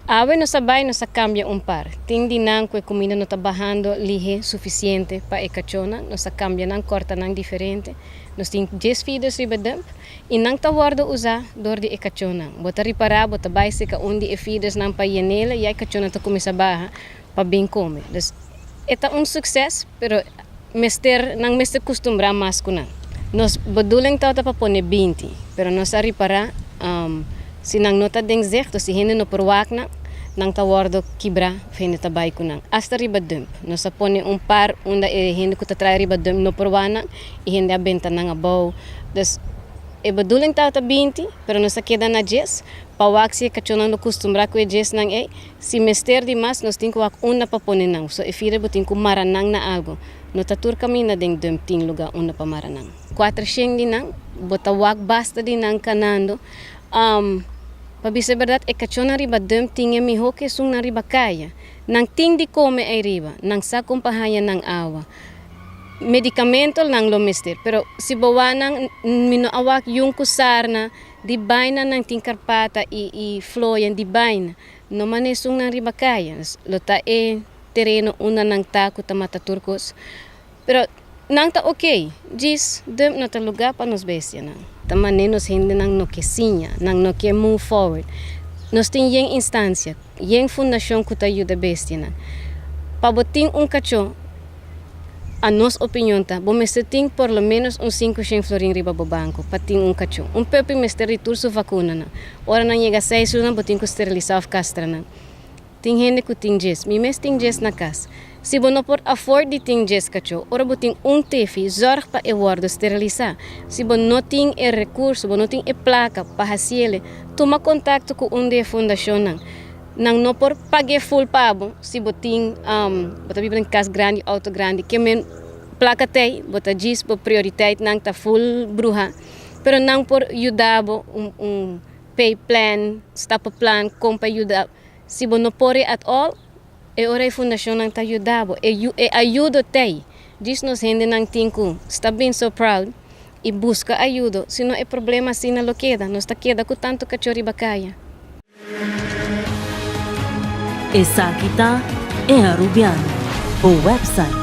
Awe nos a bai nos a kambia un par. Tin di nan ku e kuminda no ta bahando lihe sufisiente pa e kachónan. Nos a kambia nan, kòrta nan diferente. Nos tin djes feeders riba dump i nan ta wòrdu usá dor di e kachónan. Bo ta ripará bo ta bai seka un di e feedersnan pa yen'el i ya e kachónan ta kuminsá baha pa bin kome. Dus e ta un sukses pero mester nan mester kustumbrá mas ku nan. Nos bedoeling tabata pa pone 20, pero nos a ripará si nan no ta den zicht, si hende no por wak nan, nan ta wòrdu kibrá òf hende ta bai ku nan. Asta riba dump. Nos a pone un par unda e hende ku ta traha riba dump no por wak nan i hende a benta nan abou. Dus e bedoeling tabata 20, pero nos a keda na 10 pa wak si e kachónan lo kustumbrá ku e 10nan ei. Si mester di mas, nos tin ku wak unda pa pone nan. So e feeder bo tin ku mara nan na algu. No ta tur kaminda den dump tin lugá unda pa mara nan. 400 di nan, bo ta wak basta di nan kanando. Pa bisa e bèrdat, e kachónan riba dump tin e mihó ku esunnan riba kaya. Nan tin di kome ei riba, nan sa kon pa haña nan awa. Medikamento nan lo mester, pero si bo wak nan, mi no a wak yun ku sarna, di baina nan tin karpata i i floyen di baina. No mane esunnan riba kaya. Lo ta e tereno unda nan ta ku ta mata tur kos. Pero nan ta ok. Djis dump no ta lugá pa nos bestianan. Ta mane nos hendenan no ke siña, nan no ke move forward. Nos tin yen instansia, yen fundashon ku ta yuda bestianan. Pa bo tin un kachó, a nos opinion ta, bo mester tin por lo ménos un 500 florin riba bo banko pa tin un kachó. Un puppy mester di tur su vakunanan. Ora nan yega 6 luna bo tin ku sterilisá òf kastra nan. Tin hende ku tin 10. Mi mes tin 10 na kas. Si bo no por afford di tin 10 kachó, ora bo tin un tefi, zòrg pa e wòrdu sterilisá. Si bo no tin e rekurso, bo no tin e plaka pa hasiele, tuma kontakto ku un di e fundashonnan. Nan no por pag'é full pa bo si bo tin, bo ta biba den kas grandi, outo grandi, ke men plaka t'ei, bo ta djis, bo prioriteitnan ta full bruhá. Pero nan por yuda bo un pay plan, stappenplan kon pa yuda. Si bo no por e at all, e ora e fundashonnan ta yuda bo. E e ayudo t'ei. Djis nos hendenan tin ku stop being so proud i buska ayudo, sino e problema asina lo keda. Nos ta keda ku tantu kachó riba kaya. Esaki ta E Arubiano, bo website.